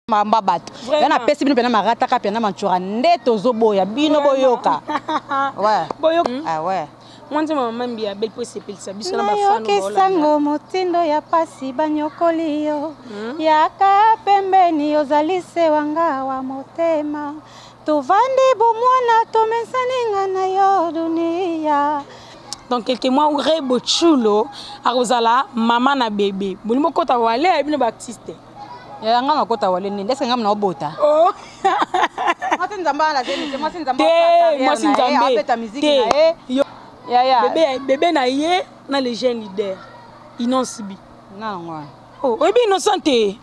Mamba bato ya napesi bino mpena marataka mpena mancura nde tozoboya bino boyoka. Ouais. Ah ouais. Mwa nzembo mama Mbiya Bel mpo esepelisa biso na bafano. Nayoki sango motindo ya pasi banyokoli yo, yaka pembeni, ozali se wanga wa motema. Tovandi bomwana, tomesani nga na yo dunia. Dans quelques mois, Rebo Chulo akozala mama na bébé. Bolingo bokota wale ya bino baartiste. Ya nga nakota wale nini? Eske nga mna obota? Oh. Mwasi Nzambe ala te, mwasi Nzambe. Te, mwasi Nzambe. Abeta musique na ye. Ya ya. Bébé, bébé na ye na le jeune leader. Innoss'B. Na ngwa. Oh, oyebi Innocent te?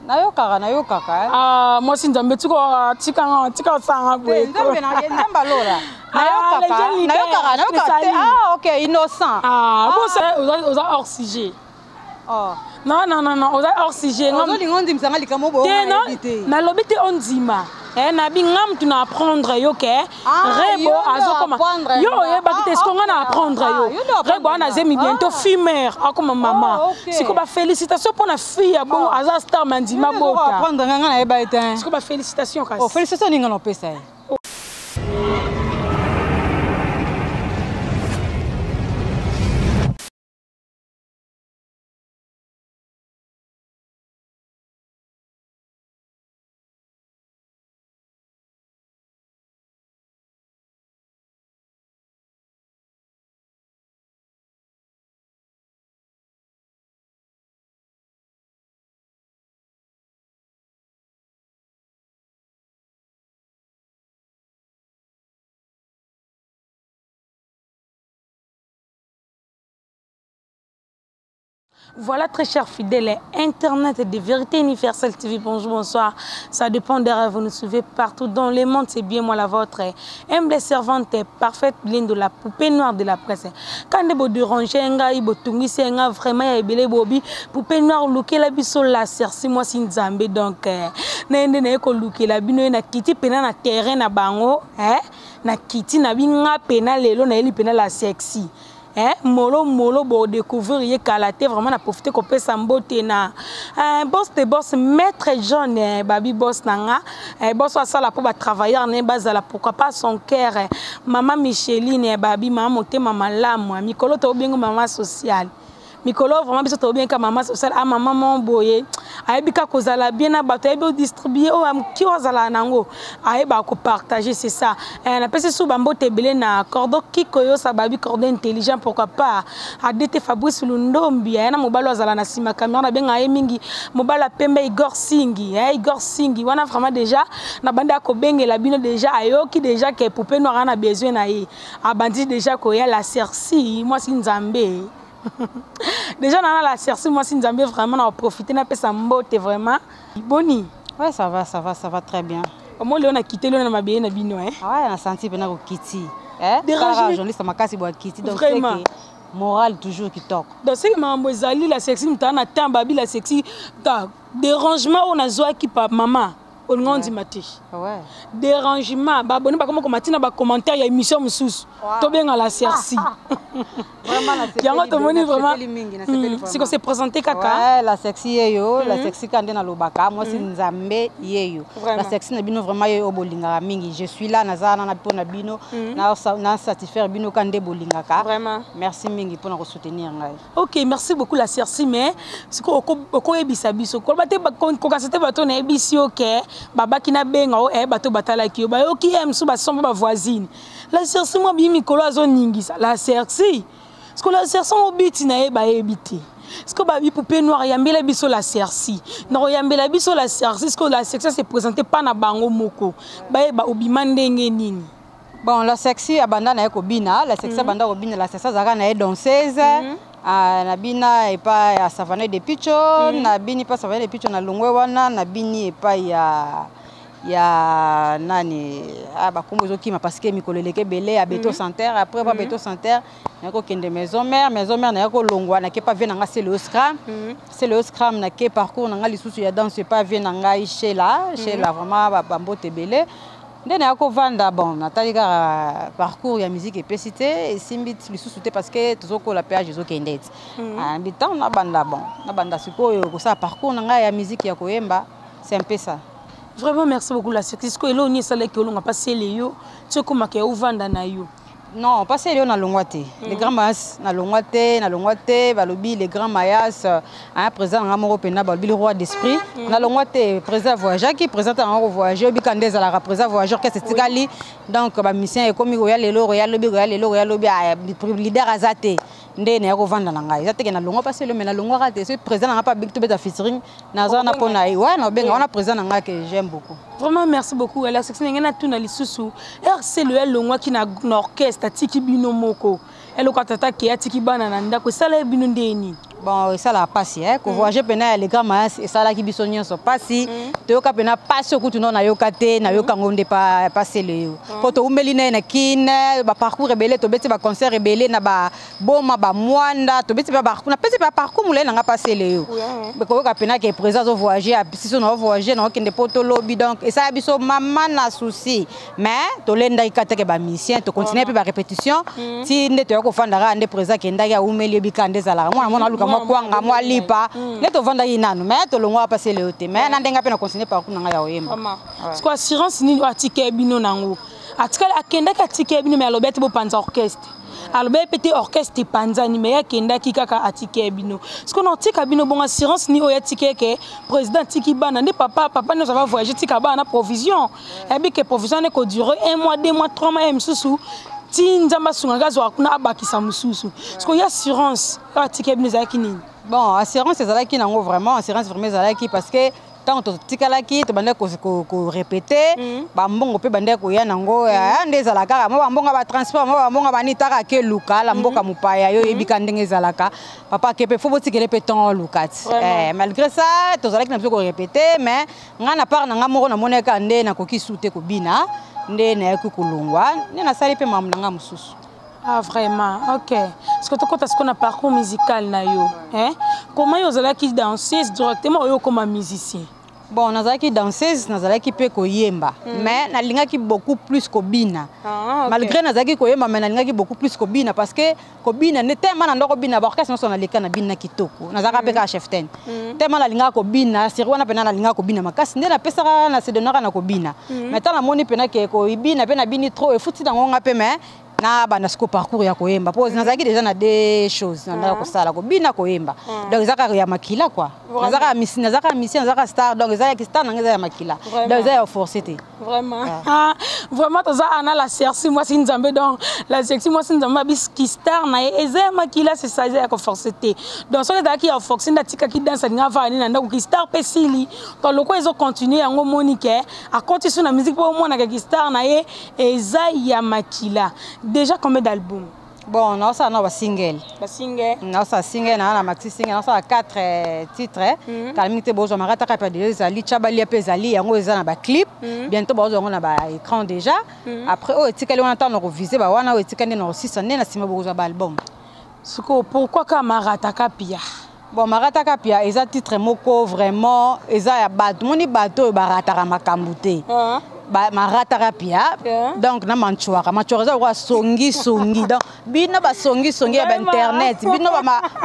Nayokaka, nayokaka. Ah, mwasi Nzambe, tika tika tika osanga boye. Nzambe na Nzambe alola. Nayokaka, nayokaka, nayokaka te. Ah, OK, Innocent. Ah, bon, ça oza hors sujet. Oh. Non, non, non, non, oza hors sujet. Ozolinga ondimisanga likambo boye te? Nalobi te ondima. Nabi nga mutu na apprendre yo ke Rebo azokoma. Yo oyebaki te, siko nga na apprendre yo. Rebo wana azemi, bientôt fille mère, akoma mama. Siko bafélicitation mpona fille ya bongo, aza star, mandima bota. Apprendre nga, nga nayeba ye te. Siko bafélicitation kasi. Félicitation ninga na opesa ye? Voilà, très chers fidèles Internet de Vérité Universelle TV, bonjour, bonsoir. Ça dépend des rêves, vous nous suivez partout dans le monde, c'est bien moi la vôtre. Humble servante, parfaite ligne de la poupée noire de la presse. Quand vous dérangez, ngai, botungisi nga vraiment ya ebele bobi, poupée noire lukela biso la sexy mwasi Nzambe. Donc, na ende na ko lukela bino na kiti pena na terrain na bango, hein, na kiti na binga pena lelo na eli pena la sexy. Eh, molo molo bo découvrir ye kala te. Vraiment na profiter kopesa mbote na boss de boss, maître John, babi boss na nga, boss asala po ba travailleur ne bazala, pourquoi pas son cœur, mama Micheline, babi mama motema malamu, mikolo to bengo mama sociale. Mikolo vraiment biso tobenga mama sociale. Ah, mama mo boye ayebi kaka kozala bien na bato, ayebi odistribue oyo moki oyo azala nango, ayeba kopartage, c'est ça. Napesi su bambote ebele na Cordo Kikoyosa, babi Cordo intelligent, pourquoi pas Adete Fabrice Lundombi, aya na mobali oyo azala na nsima caméra, nabenga ye mingi mobali apembe Igor Singi. Igor Singi wana vraiment déjà na bandi akobengela bino déjà, ayoki déjà ke poupée noire na besoin na ye, abandi déjà koya. La sexy mwasi Nzambe déjà nana, la sexy mwasi Nzambe, vraiment na profiter napesa mbote vraiment. Boni? Ouais, ça va, ça va, ça va très bien. Omoi leo nakite leo na mabeye na bino, eh? Ouais, na senti pena kokiti. Eh? Journaliste makasi bo akiti donc vraiment moral toujours kitoko. Donc seke makambo ezali, la sexy moto na temps, babi la sexy ta dérangement oyo nazwaki pa mama olinga ondima te. Dérangement, baboni bakoma komatina bacommentaire ya émission mosusu tobenga la sexy. Yango tomoni vraiment siko se présente kaka. La sexy yeyo, la sexy ka nde nalobaka, mwasi Nzambe yeyo, la sexy na bino vraiment yeyo bolingaka mingi. Je suis là, naza wana na mpo na bino, na satisfaire bino ka nde bolingaka. Merci mingi mpona kosoutenir ngai. Ok, merci beaucoup la sexy. Mais siko okoyebisa biso, koloba te, kokasa te, bato nayebisi yo ke babaki nabenga o bato batalaki yo, bayoki ye mosusu basomba bavoisine. La sexy mwa bii mikolo azoningisa la sexy, parce que la sexy mobiti na ye bayebi te. Parce que babi poupée noire yambela biso la sexy, na koyambela biso la sexy, parce que la sexy se présente pa na bango moko, bayeba obima ndenge nini. Bon, la sexy abanda na ye kobina, la sexy abanda kobina, la sexy azalaka na ye danseuse. Nabina epai ya Savane de Picho, nabini mpa Savane de Picho, na longwe wana nabini epai ya nani, bakombo ezokima parce que mikolo eleki ebele, ya Beto Center. Après pa Beto Center nayaki kokende Maison Mère. Maison Mère nayaki kolongwa, nake pa vie na nga Celeo Scram. Celeo Scram, nake parcours na nga lisusu ya danse epa vie na ngai Shela. Shela vraiment bambote ebele. Nde naya kovanda, bon, natali kaka parcours ya musique epesi te, esimbi lisusu te parce que tozokola mpe age ezokende ti mbi ntango nabanda. Bon, nabanda sikoyo kosala parcours na ngai ya musique ya koyemba. C'est un peu ça. Vraiment, merci beaucoup, la Sexy. Siko eloko nini esalaki olonga mpa Sele yo ti okomaka ya ovanda na yo? Non, pas Sele yo, nalongwa te. Le Grand Mayas, nalongwa te, nalongwa te. Balobi le Grand Mayas, hein, président nanga moko mpenza, balobi le roi d'esprit. Nalongwa te. Président voyageaki, président nanga kovoyage, oyebika nde ezalaka, président voyage, orchestre etikali. Donc bamusicien ekomi koya lelo, koya lobi, koya lelo, koya lobi. Ah, leader aza te, nde naya kovanda na ngai. Eza teke nalongwa mpa Sele, mais nalongwaka te. Soki président nanga mpe abiki tobeta featuring, naza wana mpo na ye. Wa na obenga wana président na ngai que j'aime beaucoup. Vraiment, merci beaucoup, La Sexy. Ndenge natuna lisusu, rc lo alongwaki na orchestre, atiki bino moko, eloko tata ke atiki bana na ndako, esala ye bino nde nini? Bon, esalaka mpasi kovoyage mpena ya le Grand Mayas. Esalaki biso nyonso mpasi. Toyoka mpena mpasi okutu no nayoka te, nayoka yango nde pasele yo, mpo toumeli na ye na Kine, baparcours ebele, tobeti baconcert ebele na baboma, bamwanda, tobeti mpe baparcours, napesi mpe baparcours molai nanga pasele yo. Koyoka mpena ke président azovoyage, biso na ovoyage na okende mpo tolobi. Donc esala biso mama na souci, mais tolendaki kaka teke bamusicien, tocontinue mpe barépétition ti nde toya kofanda kaka. Nde président akendaki, awumeli, yebi kaka nde ezalaka, mwana mwana aluka mwa kwanga, mwa lipa, nde tovandaki nanu. Mais tolongwaka mpasi eleo te, mais na ndenge mpe na continue parcours na ngai ya koyemba. Siko assurance nini oyo atika bino nango? Atikali, akendaki, atika bino, mais alobi ete bopanza orchestre, alobi mpe te orchestre epanzani, mais ye akendaki kaka, atika bino. Siko na otika bino bongo, assurance nini oyo atika eke président atiki bana? Nde papa, papa nyonso ava voyage, tika bana na provision, ayebi ke provision wana ekodure un mois, 2 mois, 3 mois, ye mosusu ti Nzambe asungaka, azwaka kuna, abakisa mosusu. Siko ye assurance oyo atika bino ezalaki nini? Bon, assurance ezalaki nango, vraiment assurance vraiment ezalaki, parce que ntango totikalaki, tobandaki korépéter, bambongo mpe bandaki koya nango. Nde ezalaka kaka mwa bambongo ya batransport, mwa bambongo bani taka ake luka la mboka mopaya. Yo oyebika ndenge ezalaka, papa ake mpe fo botikele mpe ntongo oluka ti. Malgré ça, tozalaki na biso korépéter, mais ngai na part na ngai moko namonaki kaka nde nakoki su te kobina, nde nayaki kolongwa, nde nasali mpe makambo na ngai mosusu. Ah, vraiment, ok. Parce que tokota sikoyo na parcours musical na yo, hein? Comment yo ozalaki danseuse directement oyo okoma musicien? Bon, nazalaki danseuse, nazalaki mpe koyemba, mais nalingaki beaucoup plus kobina. Malgré nazalaki koyemba, mais nalingaki beaucoup plus kobina, parce que kobina nde tema na ndoko bina baorchestre nyonso naleka na bina kitoko. Nazalaka mpe kaka chef ten. Tema nalingaka kobina seri wana mpena, nalingaka kobina makasi, nde napesaka na sedonaka na kobina. Mais ntango namoni mpena ke kobina mpe nabini trop, efuti nango nga mpe, mais nabanda siko parcours ya koyemba, mpo nazalaki déjà na deux choses nandaka kosala: kobina, koyemba. Donc eza kaka ya makila quoi. Nazalaka musicien, nazalaka star, donc eza yaki star nanga, eza ya makila, donc eza ya force te. Vraiment, vraiment, toza ana La Sexy mwasi Nzambe. Donc La Sexy mwasi Nzambe abiski star na ye eza ya makila, c'est ça, eza ya koforce te. Donc soki ezalaki ya force, nde atikaki danse, alinga avaa nini na ndako, ki star mpe sili. Donc loko ezocontinue yango, omoni ke akoti so na musique mpo omonaka ki star na ye eza ya makila. Déjà combien d'album? Bon, naosala na basingle. Basingle. Naosala single naa na maxi single, naosala 4 titres. Kala mingi te bozwa Marataka mpe deja ezali, Tyabalia mpe ezali, yango eza na baclip, bientôt bozwa yango na baécran déjà. Après oyo etikali wana, ntango na kovise bawana oyo etikali, nde na kosisa, nde na nsima bokozwa baalbum. Sikoyo pourquoi ka Marataka Pia? Bon, Marataka Pia eza titre moko vraiment eza ya bato, moni bato oyo barataka makambo te. Marataka pia, donc na manchwaka, manchwaka eza lokola songisongi. Donc bino basongisongi ya bainternet, bino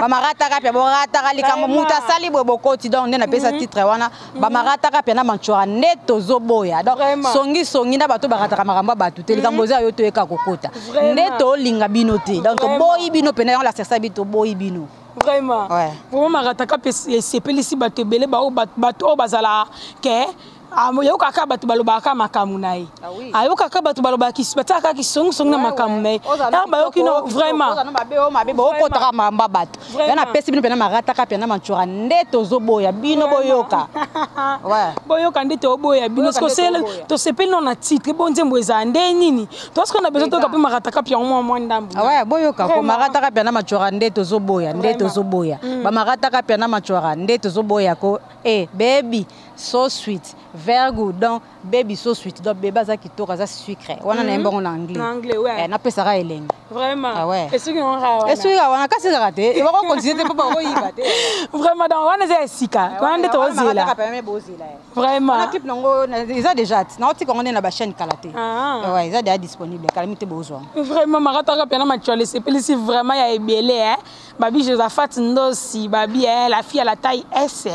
bamarataka pia, borataka likambo, moto asali boye, bokoti. Donc nde napesa titre wana, bamarataka pia na manchwaka, nde tozoboya. Donc songisongi na bato barataka makambo ya bato te. Likambo eza yo, toyeka kokota, nde tolinga bino te. Donc toboyi bino mpena, yango La Sexy bi toboyi bino. Vraiment, vraiment, Marataka mpe esepelisi bato ebele, bato oyo bazala ke ayokaka bato balobaka makambo na ye, ayokaka bato balobaka, batiaka kisongisongi na makambo na ye, ntango bayoki no vraiment. Mabe bookotaka makambo ya bato, ya napesi bino mpena Marataka mpena mantura, nde tozoboya bino, boyoka. Boyoka nde toboya bino. Tosepeli no na titre bo nzembo ezala nde nini? Toasiko na besoin toyoka mpe Marataka mpe yango mwa mwa ndambu. Boyoka ko Marataka mpena mantura, nde tozoboya, nde tozoboya bamarataka mpena mantura, nde tozoboya ko. E baby so sweet, very good. Donc baby so sweet, donc bébé aza kitoko, aza sucre wana, na yembango na anglais, napesaka elengi. Esuki wana, kasi ezaka te, bakocontinue te mpo bakoyiba te. Vraiment, donc wana eza esika wana nde tozela vraiment. Clip nango eza déjà, naotika yango nde na bachaîne kala te, eza déjà disponible, kala mingi te bozwa. Vraiment, Marataka mpena matuale esepelisi vraiment ya ebele. Babi Josaphat Ndosi, babi la fille à la taille S.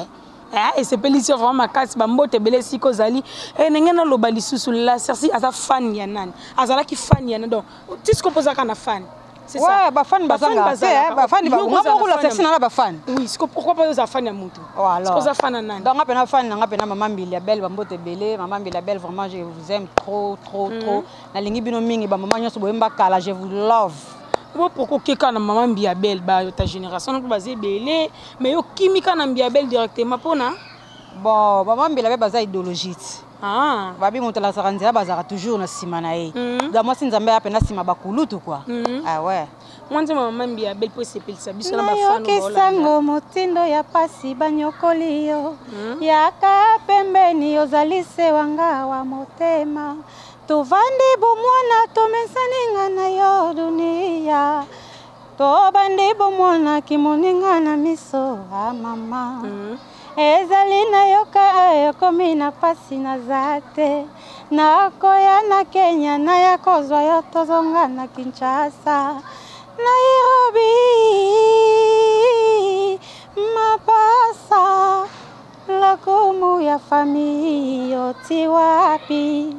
Eh, esepelisi yo vraiment makasi, bambote ebele esika ozali. Eh, ndenge naloba lisusu, la Cerci aza fan ya nani? Azalaki fan ya nani? Donc ti sikoyo mpo ozalaka na fan. C'est ça. Ouais, bafani bazanga te, eh, bafani Yo nga kozala moko la fan ya Cerci na bafani. Oui, siko pourquoi pas oza fan ya mutu? Oh, alors. Siko oza fan ya nani? Donc nga pena fan na nga pena mama Mbilia Belle, bambote ebele. Mama Mbilia Belle, vraiment je vous aime trop trop trop. Nalingi bino mingi, bamama nyonso boyemba kala, je vous love. Bo pourquoi okeka na mama Mbilia Belle? Ba ta génération mpo baza ebele, mais yo kimi kaka na Mbilia Belle directement mpona? Bon, mama Mbilia Belle baza idéologie ti. Ah. Babi moto alakisaka nzela, bazalaka toujours na nsima na ye. Donc mwasi Nzambe aya pena nsima bakulutu quoi. Ah ouais. Mwa nzembo mama Mbilia Belle mpo esepelisa biso na bafano. Nayoki sango motindo ya pasi banyokoli yo, yaka pembeni, ozali se wanga wa motema. Tovandi bomwana, tomesani nga na yo dunia, tobandi bomwana kimoninga na miso a mama. Ezali nayoka ekomi na pasi, naza te, nakoya na Kenya, naya kozwa yo, tozonga na Kinshasa, Nairobi, mapasa lokumu ya famille oti wapi.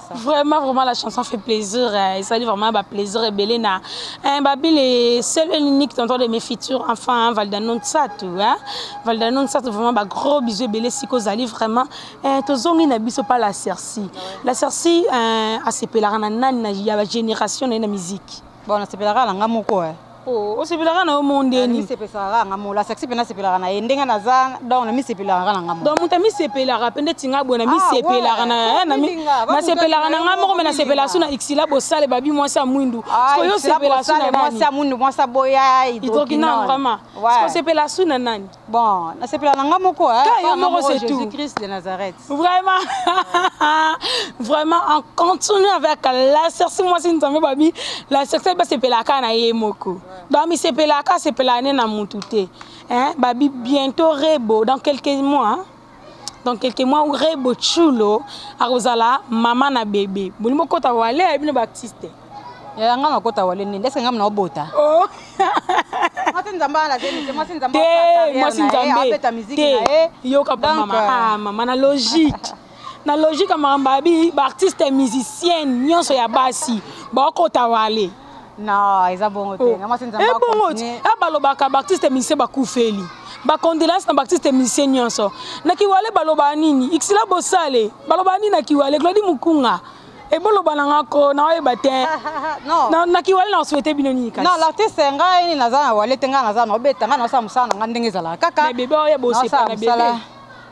Vraiment, vraiment, la chanson fait plaisir. Esali vraiment ba plaisir ebele na hein, babi le seul et l'unique tonton de mes futurs enfants, hein, Valdano Nsatou, hein. Valdano Nsatou, vraiment ba gros bisous ebele siko zali vraiment. Tozongi na biso pa la Cerci. La Cerci asepelaka na nani na ya ba génération na ye na musique? Bon, nasepelaka na nga moko, eh. Oh, osepelaka na yo mo ndeni? Namisepelaka nga mo. La Cerci mpe nasepelaka na ye ndenge naza, donc namisepelaka na nga mo. Donc moto amisepelaka mpe ndeti nga boye, namisepelaka na Ah, eh, milinga, nasepelaka na nga moko, me nasepelaka su na Xila Bosale, babi mwasi ya mwindu. Sikoyo yo osepelaka su na nani? Mwasi ya mwindu, mwasi aboya. Hydroquinone, vraiment. Ouais. Sikoyo osepelaka su na nani? Bon, nasepelaka na nga moko, eh. Ka yo Pa nga moko, c'est tout. Jésus Christ de Nazareth. Vraiment, vraiment, on continue avec la Cerci mwasi Nzambe, babi la Cerci basepelaka na ye moko. Donc misepelaka, asepelaka ne na mutu te, hein. Babi bientôt Rebo, dans quelques mois, hein? Dans quelques mois Rebo Chulo akozala mama na bébé. Bolingo kota wale ya bino baartiste. Ya nga nakota wale nini? Est-ce que nga na obota? Oh. Mwasi Nzambe ala te, mwasi Nzambe. Te, mwasi Nzambe abeta musique na ye. Yoka pa Donc, mama. Ah mama, na logique, na logique ya makambo, babi baartiste musicienne nyonso ya basi bakota wale. Non, eza bongo te. Nga mwasi Nzambe Ebongo acontinue. a balobaka baartiste musicien bakufeli, bacondoléance na baartiste musicien nyonso na kiwale. Balobaka nini? Xila Bosale balobaka nini na kiwale? Claudi Mukunga eboloba nanga ko naoyeba te. Non. Na kiwale na osouhaite bino nini kasi? Non, l'artiste, ngai nini, naza na wale te. Ngai naza na obeta, ngai naosala mosala na ngai ndenge ezalaka kaka. Mais bébé oyo bosepa Naosala na mosala. bébé.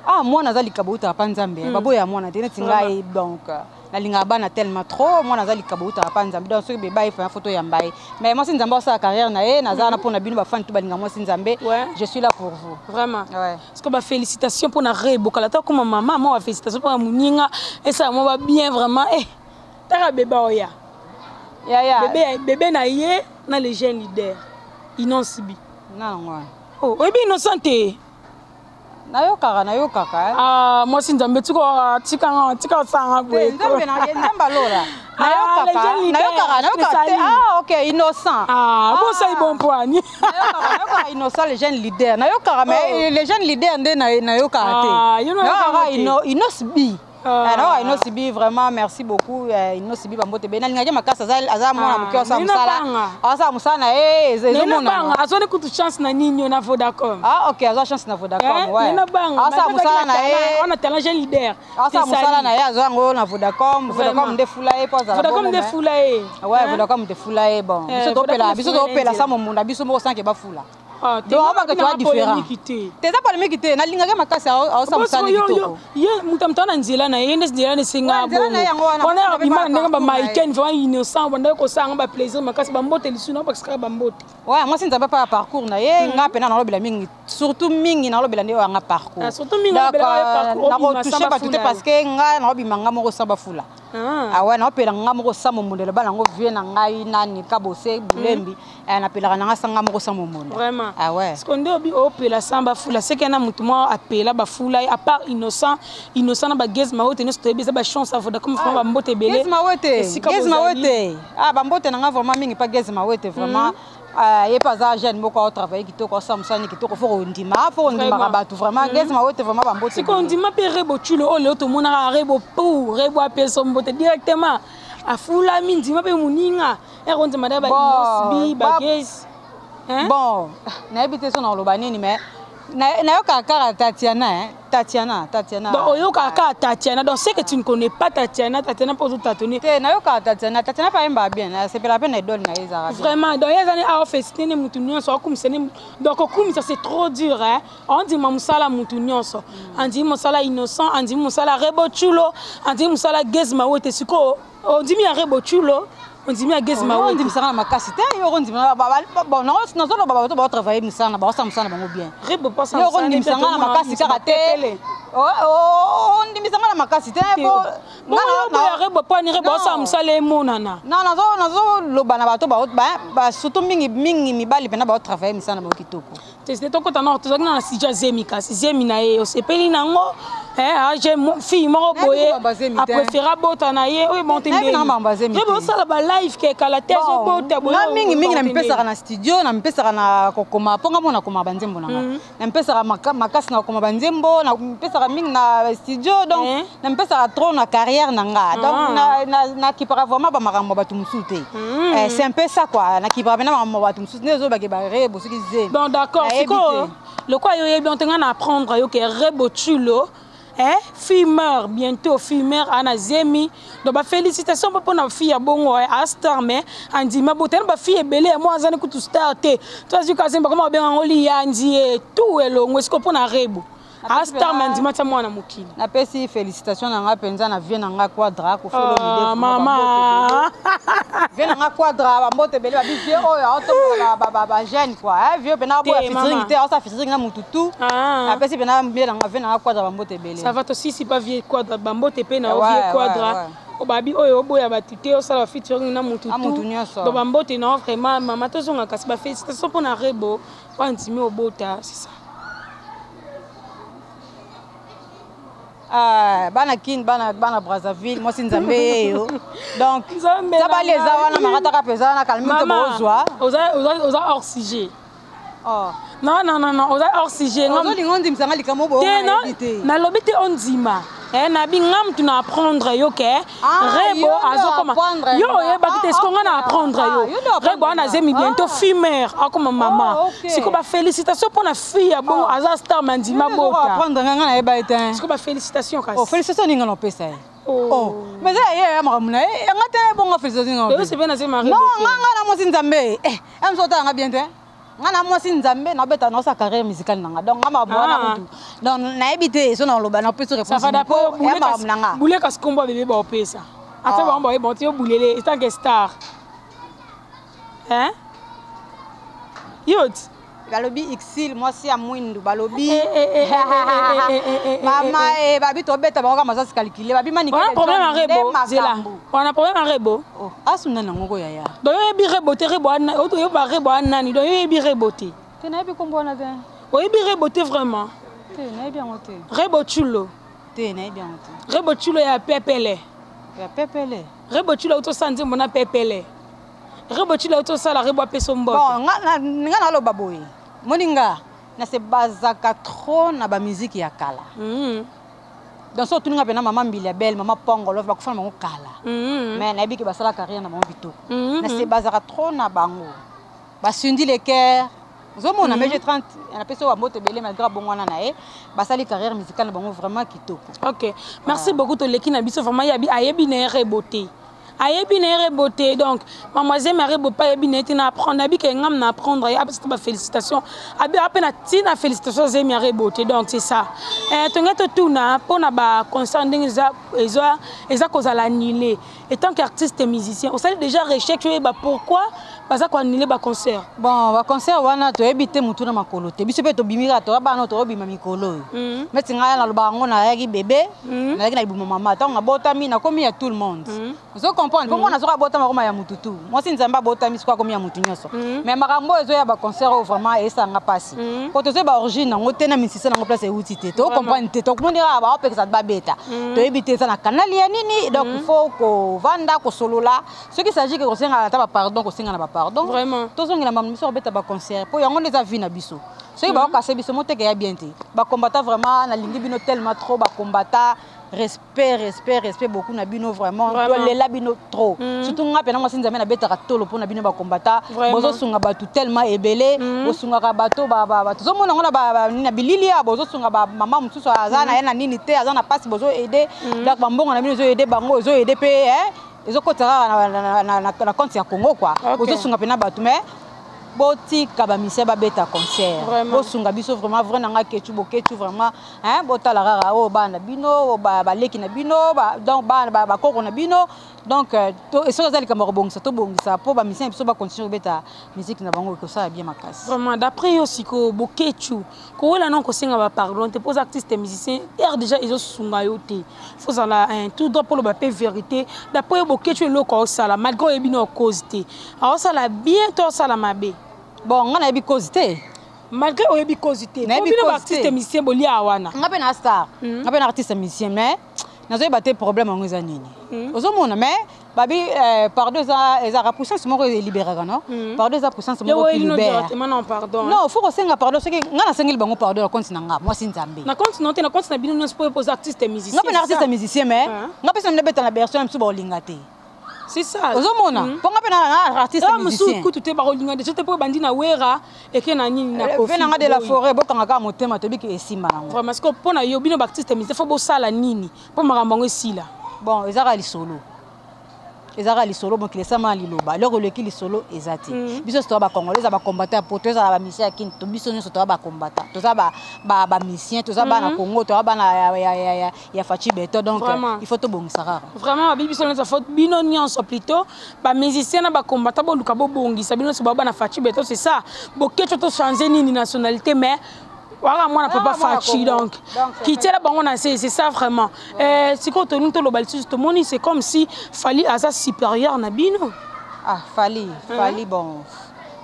Ah, mwana aza likabo utaka pa Nzambe. Baboya mwana te neti ngai. Donc nalingaka bana tellement trop. Mwana aza likabo utaka pa Nzambe. Donc soki beba ye faya foto oyamba ye, mais mwasi Nzambe asala carrière na ye. Naza wana mpona bino bafani to balinga mwasi Nzambe. Je suis là pour vous. Vraiment. Ouais. Parce que bafélicitation mpona Rebo kala ta koma mama mwa, bafélicitation mpona moninga esala mwa babien vraiment. Eh, taka bébé oya. Yaya. Bébé, bébé na ye na le jeune leader Innoss'B. Nango wana. Oh, oyebi Innocent te? Nayokaka, nayokaka, eh. Ah, mwasi Nzambe, tika tikanga, tika osanga Te, boye. Nzambe na ye, Nzambe alola. Ah, Nayokaka. le jeune leader, Nayokaka, nayokaka te. Sali. Ah ok, Innocent. Ah, bosali bon poani. Nayokaka Innocent le jeune leader, nayokaka, mais le jeune leader nde nayokaka te. Ah, yo nayokaka Nayokaka te. Innoss'B. Ah. Nayokaka Innoss'B, vraiment merci beaucoup. Innoss'B, bambote be, nalingaki makasi. Aza mwana Ah, moke, asala nena mosala. Banga. Asala mosala na ye, ezomonana. Banga azwani kutu chance na nini yo na Vodacom. Ah ok, azwa chance na Vodacom, ouais. Nena banga. Asala mosala na ye. Wana talent jeune leader. Asala mosala na ye, azwa yango na Vodacom. Vodacom nde fula ye mpo azala Vodacom bongo, nde fula ye. Ouais, Vodacom nde fula ye. Bon, Eh, biso topela, Vodacom biso fula ye topela nzela. sa momunda biso moko sanke bafula. Ah, te, Donc abaka nga toa différent. polémique te. Te, eza polémique te, nalingaki makasi, aosala mosala kitoko. Ye moto amoto na nzela na ye nde nzela na esenga. Ouais, nzela na ye yango wana. Wana Mpona abima na ndenge parcours na ye. bamaiken, vraiment innocent bandaki kosala nga baplaisir makasi. Bambote lisusu na bakisaka bambote. Ouais, mwasi Nzambe mpa ya parcours na ye. Nga mpena nalobela mingi, surtout mingi nalobela nde oyo yanga parcours. Ah, surtout mingi Donc, olobela oyo parcours, obima nakotouche sans bato te bafula. parce que nga naobima nga moko sa bafula. Ah. Ah ouais, naopela nga moko sa momondelo bana yango vie na ngai nani Kabose Bulembi. Eh, napelaka na nga sa nga moko sa momondo. Vraiment. Ah ouais. Parce que nde obi opela sans bafula, seke na motu moko apela bafula ye à part Innocent. Innocent na bagaz Maote nyonso toyebi, eza bachance ya Vodacom. Vraiment bambote ebele Gaz Mawete. Esika Gaz bozali. Mawete, ah, bambote na nga vraiment mingi pa Gaz Mawete, vraiment. Ye mpe aza jeune moko, aotravaille kitoko, asala mosala ni kitoko. Faut kondima, faut kondimaka bato vraiment. Gaz Mawete, vraiment bambote. Sikoyo ondima mpe Rebo Tchulo oyo lelo tomonaka Rebo pou Rebo apesa mbote directement, afulami. Ndima mpe moninga ere ondima da baInnoss'B, bagesi. Bon, nayebi te so na koloba nini, mais nayokaka kaka Tatiana, hein? Tatiana, Tatiana. Donc oyokaka kaka Tatiana, donc c'est que tu ne connais pas Tatiana. Tatiana mpo ozotatone. Te, nayokaka Tatiana. Tatiana mpe ayembaka bien, nasepela mpe na idole na ye, ezalaka. Vraiment, donc ye aza ne aofélicité ne mutu nyonso, akumisa ne. Donc okumisa, c'est trop dur, hein? Ondima mosala mutu nyonso, andimi mosala Innocent, andimi mosala Rebo Tchulo, andimi mosala Gaz Mawete. Sikoyo ondimi ya Rebo Tchulo, ondimi ya Gaz Mawete? Ondimisaka na makasi te. Yo okondima, bon, nazoloba bato baotravaille mosala na baosala mosala na bango bien. Rebo. Yo okondimisanga na makasi kaka te, ondimisanga na makasi te. Ya Rebo, mpo ani Rebo osala mosala emonana. Non, nazoloba na bato, surtout mingi mingi mibali mpena baotravaille misala na bango kitoko. Te, tokota na tozalaki na sujet zemi. Kasi zemi na ye, osepeli nango? Age fille moko boye apréféré abota na ye oyo bonte. Osala balive ke kala te, azobota. Nga mingi mingi namipesaka na studio, namipesaka na kokoma, mpo nga mona nakoma banzembo na nga. Namipesaka makasi na kokoma banzembo, namipesaka mingi na studio, donc namipesaka trop na carrière na nga. Donc nakipaka vraiment bamakambo ya bato mosusu te. C'est un peu ça quoi, nakipaka mpena makambo ya bato mosusu nde ezobake barebo soki zemi. Bon, d'accord. Sikoyo lokola yo oyebi onte, nga na apprendre yo ke Rebo Tchulo, eh, fille mère, bientôt fille mère, ana zemi. Donc bafélicitation mpo mpona fille ya bongo a star, mais andima botana. Bafille ebele ya mwa azani kutu star te, to azwi kasi bakoma babenga yango liyandi ye tout elongo. Esiko mpona Rebo a star, mais andima tia mwana mokili. Napesi félicitation na nga mpenza na vie na nga Quadra. Mama. Vie na nga Quadra, bambote ebele. Babi vie oyo aotombola bajeune quoi, vie mpena aboya featuring te, aosala featuring na mutu tu. Napesi mpena vie na nga, vie na nga Quadra, bambote ebele. Ça va, tosisi pa vie Quadra, bambote mpe na vie Quadra. Babi oyo oboya bato te, osala bafeaturing na mutu tu nyonso. Donc bambote na vraiment mama. Tozonga kasi bafélicitation mpona Rebo po andimi obota, c'est ça. Ah, bana Kin, bana, bana Brazzaville, mwasi Nzambe yeyo. Donc zabali eza wana, makataka mpenza wana, kalmi te bozwa. Oza hors sujet. Oh. Non, non, non, non, oza hors sujet. Ozolinga ondimisanga likambo boye te? Nalobi te ondima. Nabi nga mutu na apprendre yo ke Rebo azokoma. Yo oyebaki te, siko nga na apprendre yo Rebo wana azemi, bientôt fille mère, akoma mama. Siko bafélicitation mpona fille ya bongo, aza star, mais andima bota. Apprendre nga, nga nayeba ye te. Siko bafélicitation kasi. Félicitation ninga na opesa ye? Mais eza ye ya makambo na ye, yanga te. Bongo félicitation ninga? Non, nga nga na mwasi Nzambe, moso otalanga bien te. Nga na mwasi Nzambe, nabeta, naosala carrière musicale na nga. Donc nga makambo wana kutu, donc nayebi te so naloba, napesi réponse ya makambo na nga. Bule kasi kombo ya bebe baopesa ata bango bayeba te. Yo bulele etant que star, hein, yo ti. Balobi Exil, mwasi ya mwindu, balobi mama babi tobeta bango kaka masasi calcule, babi. Wana problème ya Rebo, zela, wana problème ya Rebo. Asunda nango ko yaya. Donc yo oyebi Rebo te? Rebo oyeba Rebo anani? Donc yo oyebi Rebo te? Te, nayebi kombo wana te. Oyebi Rebo te vraiment? Te, nayebi yango te. Rebo Tchulo. Te, nayebi yango te. Rebo Tchulo ya pepele. Ya pepele. Rebo Tchulo autosala nzembo na pepele. Rebo Tchulo autosala, Rebo apesa mbote. Bon, nga naloba boye, moni nga nase bazaka trop na bamusique ya kala. Donc so otuninga mpena mama Mbili ya Bele, mama Pongolo, bakufa na bango kala, mais nayebi ke basala carrière na bango kitoko. Nase bazaka trop na bango basundi le cœur, ozomona. Mais g30 napesi oyo bambote ebele malgré bongo wana na ye, basali carrière musicale na bango vraiment kitoko. Ok, merci beaucoup. Toleki na biso vraiment. Yabi ayebi na ye Rebo te, ayebi na ye Rebo te. Donc mademoiselle Marie Bopa ayebi na ye te. Na apprendre, nayebi ke ngam na apprendre ye, apesa bafélicitation, abi ape na ntina félicitation azemi ya Rebo te. Donc c'est ça. Tonge totuna mpona baconcert ndenge eza kozala annulé. En tant qu'artiste et musicien, osali déjà recherche, oyeba pourquoi baza koannule baconcert? Bon, baconcert wana toyebi te, motu na makolo te. Biso mpe tobimi kaka, toya bana, toyobima mikolo oyo. Neti ngai naloba yango, nayaki bebe, nayaki na libumu mama. Ntango nabotami, nakomi ya tout le monde, ozo comprendre? Mpo mwana soki abotami, akoma ya mutu tu. Mwasi Nzambe abotami, soki akomi ya mutu nyonso. Mais makambo oyo ezoya, baconcert oyo vraiment esanga mpasi, po tozoyeba origine yango te, na misisa nango place euti te, tocomprendre te. Tokomoni kaka baopekisa babeta, toyebi te eza na canal ya nini. Donc il faut kovanda, kosolola. Soki s'agit ke kosenga ata bapardon, kosenga na bapardon. bapardon. Vraiment. Tozongela makambo biso, kobeta baconcert, mpo yango nde eza vie na biso. Soki bakokase biso, moteke ya bien te. Bakombata, vraiment nalingi bino tellement trop. Bakombata, respect, respect, respect beaucoup na bino vraiment. Vraiment. Tolela bino trop, surtout nga mpena mwasi Nzambe, nabetaka tolo mpo na bino bakombata. Vraiment. Bozosunga bato tellement ebele, bosungaka bato, tozomona yango na na bilili ya bozosunga bamama mosusu aza na ye na nini te, aza na mpasi, bozoaider. Donc bambongo na bino ezoaider bango, ezoaider mpe, ezokota kaka na compte ya Congo quoi. Bozosunga mpena bato, mais botika bamusiciens babeta concert. Vraiment. Bosunga biso vraiment, vrai nanga Kechu, Bokechu vraiment, hein, botala kaka oyo bana na bino, oyo baleki na bino, donc bana bakoko na bino. Donc soki eza likambo ya kobongisa, tobongisa mpo bamusiciens na biso bacontinue kobeta musique na bango, ekosala bien makasi. Vraiment, d'après yo sikoyo, Bokechu, kowela non kosenga bapardon te mpo oza artiste musicien, aire déjà ezosunga yo te, fozala tout droit mpo loba mpe vérité. D'après yo, Bokechu, eloko aosala, malgré oyebi no cause te, aosala bien to aosala mabe? Bon, nga nayebi cause te. Malgré oyebi cause te, po Nayebi bino cause baartiste te. musicien bolia wana. Nga mpe na star, nga mpe na artiste musicien, mais nazoyeba te problème yango eza nini. Ozomona, mais babi pardon ezaka puissance moko elibéraka, non? Pardon eza puissance yo moko qui oyeli no libère. Directement non pardon. Non, faut kosenga pardon. Soki nga nasengeli bango pardon na compte na nga mwasi Nzambe. Na compte no te, na compte na bino nyonso, mpo oza artiste musicien. Nga mpe na artiste musicien, mais Ah. nga mpe soki nabeta na version ya mosusu, baolinga te. C'est ça. Ozomona, mpo nga mpe na artiste Ah, mosusu musicien. kutu te, bakolinga deja te, mpo ebandi na Wera, eke na nini, na Kofi. Ve nanga de la Boyi. forêt, bokanga kaka motema, tobiki esimba nango. Vraiment, sikoyo mpo na yo, bino baartiste musicien, faut bosala nini mpo makambo yango esila? Bon, ezaka lisolo, ezaka lisolo, mokili esama na liloba. Eloko eleki lisolo eza te. Biso nyonso toza bacongolais, eza bacombattant ya poto, ezala bamusiciens ya Kini to, biso nyonso toza bacombattant, toza bamusiciens, toza bana Congo, toza bana ya Fatshi Béton. Donc Vraiment. il faut tobongisa kaka. Vraiment, babi biso nyonso, faut bino nyonso, plutôt bamusicien na bacombattant, boluka bobongisa. Bino nyonso bao bana Fatshi Béton, c'est ça. Bokeco, tochange nini nationalité, mais waka mwana papa Ah, mwana Fatshi. Congo. Donc Donc, c'est kitiela bango na se, c'est ça vraiment. Sikoyo tolingi toloba lisusu, tomoni c'est comme si Fally aza supérieur na bino. Ah, Fally, Fally, bon,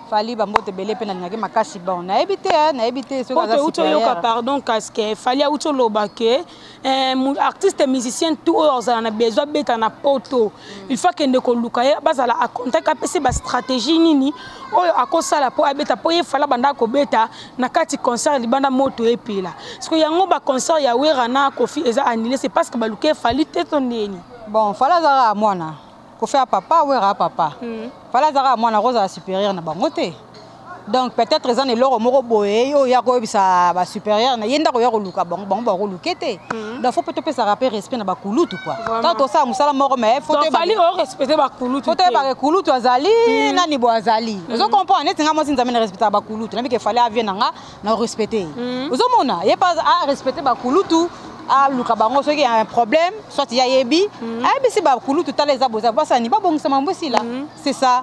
Fally, bambote ebele mpe nalingaki makasi. Bon, nayebi te, nayebi te soki po aza touti oyoka supérieur. Pardon, casque Fally auti oloba ke artiste musicien tout oyo azala na besoin abeta na poto, il faut akende koluka ye, bazala a contact, apesi bastratégie nini oyo akosala mpo abeta, mpo ye Fally banda kobeta na kati concert libanda, moto epela. Parce que yango baconcert ya Wera na Kofi eza annulé, c'est parce que baluka e Fally te to ndeni? Bon, Fally azalaka mwana, Kofi ya papa, Wera ya papa. Fally azalaka mwana, kozala supérieur na bango te. Donc peut-être eza na eloko moko boye oyo ya koyebisa basupérieur na ye, ndako ya koluka bango, bango bakoluke te. Donc faut mpe topesaka mpe respect na bakulutu quoi. Vraiment. Ntango tosala mosala moko, mais faut Donc toyeba Fally oyo respecte bakulutu faut te. Toyebaka kulutu azali nani, bo azali, ozo comprendre? Neti nga mwasi Nzambe, na respectaka bakulutu. Nabike Fally avie na nga, na respecte ye. Ozomona, ye mpe arespecte bakulutu, aluka bango. Soki ya un problème, soit ye ayebi, ayebisi bakulutu: tala, eza boza, basani babongisa mambo, esila, c'est ça.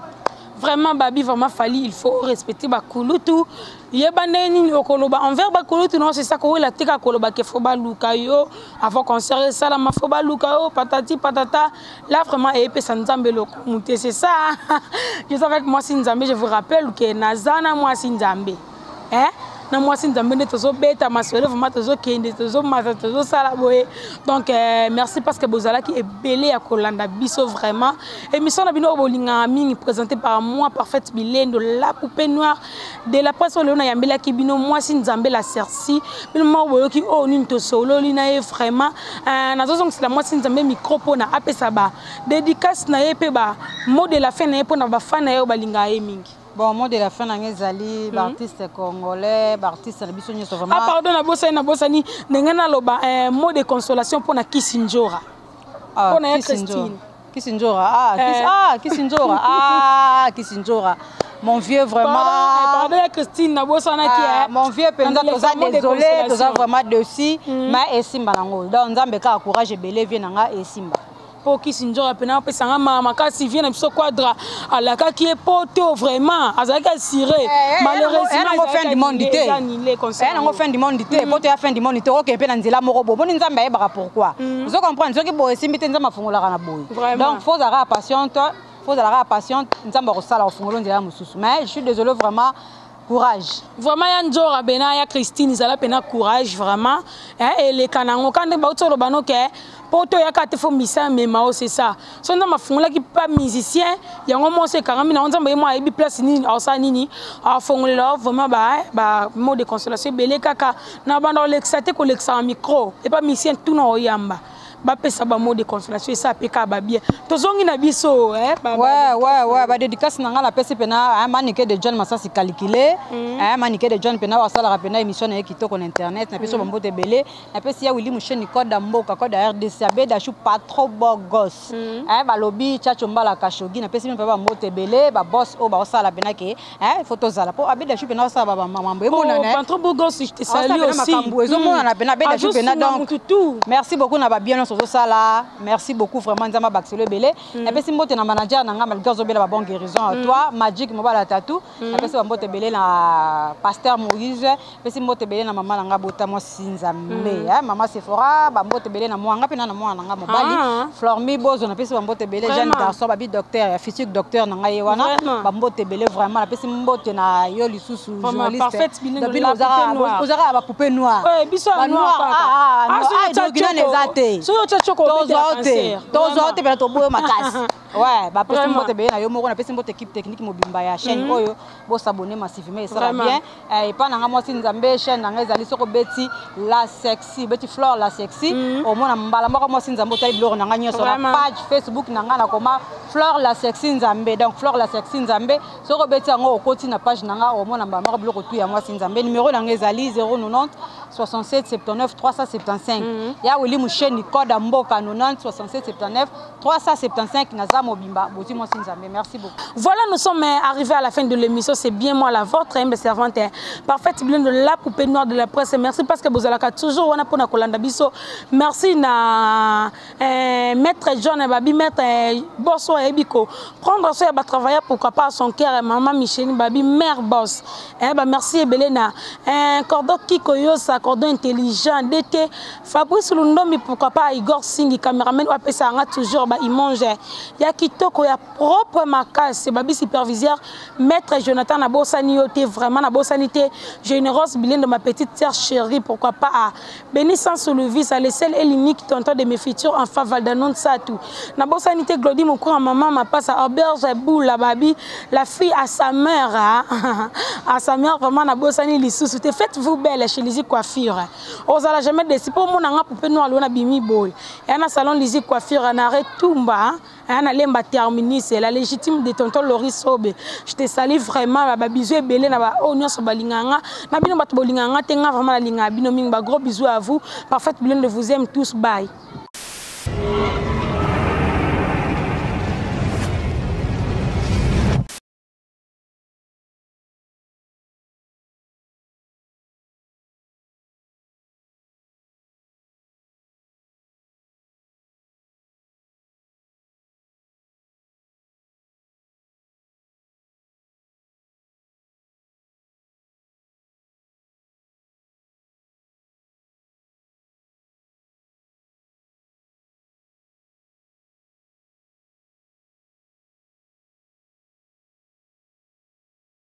Vraiment, babi, vraiment, Fally, il faut respecter bakulutu. Yeba ndenge nini okoloba envers bakulutu. Non, c'est ça. Kowela te kaka koloba ke faut baluka yo avant concert esalama, faut baluka yo, patati patata. Là vraiment eyepesa Nzambe lokumu te, c'est ça. Je suis avec mwasi Nzambe. Je vous rappelle ke naza na mwasi Nzambe, hein? Na mwasi Nzambe nde tozobeta masolo vraiment, tozokende, tozomata, tozosala boye. Donc merci parce que bozalaki ebele ya kolanda biso. Vraiment, émission na bino oyo bolingaka mingi, présenté par moi, Parfaite Bilendo, la poupée noire de la presse. Oyo lelo nayambelaki bino mwasi Nzambe, la Cerci. Bino moko boyoki oyo nini tosololi na ye. Vraiment, nazozongisela mwasi Nzambe micro mpona apesa ba dédicace na ye mpe ba mot de la fin na ye mpona bafan na ye oyo balingaka ye mingi. Bon, mot de la fin nanga ezali baartiste congolais, baartiste na biso nyonso vraiment. Ah pardon, nabosani, nabosani ndenge naloba mot de consolation mpona Kisi Njora. Ah, Mpona ye Kisi Njora. Christine. Kisi Njora, ah, Eh. Ah, Kisi Njora, ah, Kisi Njora, mon vieux, vraiment. Pardon, pardon ya Christine, nabosanaki. Ah, mon vieux mpenza, toza mot de désolé, toza consolation. vraiment dessus, mais esimba nango. Donc Nzambe kaka, courage ebele, vie na nga, esimba. Mpo Kisi Njora mpena apesanga mama makasi. Vie na biso Quadra alakaki ye poto, vraiment azalaki assuré. Malheureusement fin du monde te, eya nango fin du monde te, po toya fin du monde te. Oke mpe na nzela moko boye, boni Nzambe ayebaka pourquoi. Ozo comprendre? Soki boye esimbi te, Nzambe afungolaka na boye. Donc faut ozalaka patiente, faut ozalaka patiente, Nzambe akosala, kofungola nzela mosusu. Mais je suis désolé vraiment. Courage. Vraiment ya Nzora bena ya Christine zala pena courage vraiment. Eh eleka nango quand ba utolo bano ke poto ya kate fo misa mema o c'est ça. So nzamba afungolaki pa musicien yango monso ekangami na nzamba ye mo ayebi place nini aosala nini afongolela vraiment ba ba mot de consolation ebele kaka na banda olekisa te kolekisa na micro epa musicien tuna oyamba bapesa ba mot de consolation esa mpe kaka babien tozongi na biso eh, ba, ouais, ouais, ouais, ba dédicace na ngai napesi mpena eh, manike de John Masasi calculé mm. eh, manike de John mpena asalaka mpena émission na ye kitoko na internet napesi mm. bambote ebele napesi ya Willy Musheni code ya mboka code ya RDC abeda chou pas trop beau gosse mm. eh, balobi Chacho Mbala Kashogi napesi bino mpe bambote ebele baboss oyo baosala mpena ke eh, faut tozala mpo abeda chou mpena osala bamambo emonana oh, pas trop beau gosse je te salue aussi makambo ezomonana mpena abeda chou mpena donc merci beaucoup na babien nyonso ozosala merci beaucoup vraiment nzambe abakiselo ebele napesi mbote na manager na ngai malgré ozobela ba bon guérison à toi Magic Mobala Tatou napesi bambote ebele na pasteur Moïse pesi mbote ebele na mama na nga bota mwasi nzambe mm. mama Sephora bambote ebele na mwana nga mpe na mwana na nga mobali ah. Flormi Bozo napesi bambote ebele jeune garçon babi docteur ya futur docteur na ngai ye wana bambote ebele vraiment napesi mbote na yo lisusu journaliste bino ozaka ba poupée noire nani eza te tozwa te tozwa te mpena toboyo makasi ouais bapesi mbote ebele na yo moko napesi mbote équipe technique mobimba ya chaîne mm. oyo bosabone massivement esala bien eh, epa na nga mwasi nzambe chaîne na nga ezali soki obeti la sexy obeti Flore la sexy mm. omona mbala moko mwasi nzambe otali biloko na nga nyonso na page Facebook na nga nakoma Flore la sexy nzambe donc Flore la sexy nzambe soki obeti yango okoti na page na nga omona mbala moko biloko tu ya mwasi nzambe numero na nga ezali 090 67 79 375 mm. ya Willy Musheni code ya mboka 90 67 79 375 naza mobimba bozwi mwasi nzambe merci beaucoup. Voilà, nous sommes arrivés à la fin de l'émission. C'est bien moi la vôtre humble servante parfaite bien de la poupée noire de la presse. Merci parce que bozalaka toujours wana pona kolanda biso. Merci na euh, maître John Babi, maître euh, Bosso Ebiko. Prendre soin ba travailler pourquoi pas son cœur maman Micheline Babi, mère boss. Eh ba merci ebele na euh, cordon Kiko Yosa, cordon intelligent DT Fabrice Lundombi pourquoi pas Igor Singi cameraman apesa nga toujours ba image ya kitoko ya propre makasi babi superviseur maître Jonathan nabosani yo te vraiment nabosani te Générose Bilendo ma petite sœur chérie pourquoi pas à Béni sans Suluvis le seul et l'unique tonton de mes futurs enfants Valdanon Satu nabosani te Glody Mokura maman mapasa auberge Boula babi la fille à sa mère hein? À sa mère vraiment nabosani lisusu te. Faites-vous belle chez Lizzy Coiffure, ozala jamais déçu mpo omona nga poupée noire lona bimi boye eya na salon Lizzy Coiffure na Retumba eya na Lemba terminus, la légitime de tonton Loris Sobe. Je te salue vraiment, babisous ebele na baoyo nyonso balingaka nga na bino bato bolingaka nga te nga vraiment nalingaka bino mingi. Ba gros bisous à vous, parfaite bilende vous aime tous, bye.